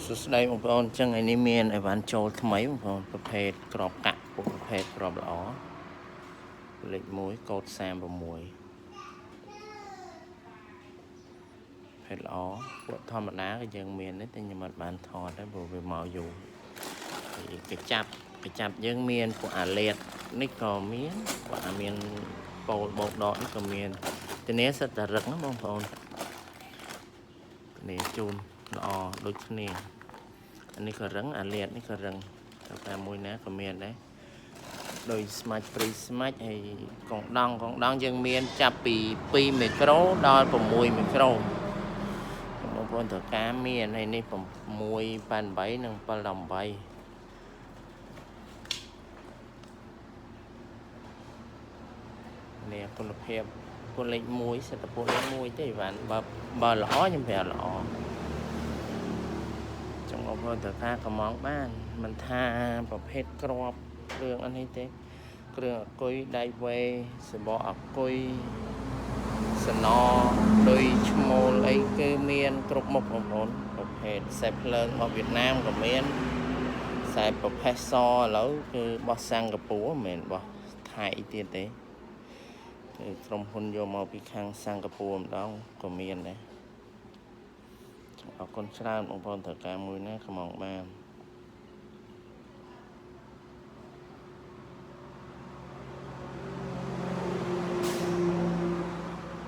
សួស្តីបងប្អូនអញ្ចឹងថ្ងៃនេះមានអីវ៉ាន់ចូលថ្មីបងប្អូនប្រភេទក្របកាក់ពួកប្រភេទក្របល្អលេខ1កូដ36ភេទល្អពួកធម្មតាក៏យើងមានដែរតែខ្ញុំអត់បានថតទេព្រោះវាមកយូរហើយកញ្ចាប់កញ្ចាប់យើងមានពួកអាលេតនេះក៏មានពួកអាមានពោលបោកដកនេះក៏មានធានាសិតតែរឹងណាបងប្អូនធានាជូនល្អដូចគ្នា អានេះក៏រឹងអាលៀតនេះក៏រឹងតែតាមមួយណាក៏មានដែរដោយស្មាច់ព្រីស្មាច់ហើយកងដងកងដងយើងមានចាប់ពី2មីក្រូដល់6មីក្រូបងប្អូនត្រូវការមានហើយនេះ688និង718នេះគុណភាពគុណលេខ1សិតតែពួកលេខ1ទេបានបើបើល្អខ្ញុំប្រាប់ល្អ ចង់បងប្អូនត្រូវការកំងបានមិនថាប្រភេទក្របគ្រឿងអីនេះទេគ្រឿងអគុយដៃវេសបកអគុយសណដោយឈ្មោលអីគឺមានគ្រប់មុខបងប្អូនប្រភេទខ្សែភ្លើងរបស់វៀតណាមក៏មានខ្សែប្រភេទសឥឡូវគឺរបស់សិង្ហបុរីមិនមែនរបស់ថៃទៀតទេគឺក្រុមហ៊ុនយកមកពីខាងសិង្ហបុរីម្ដងក៏មានដែរអរគុណច្រើនបងប្អូនត្រូវការមួយណាកំងបាន។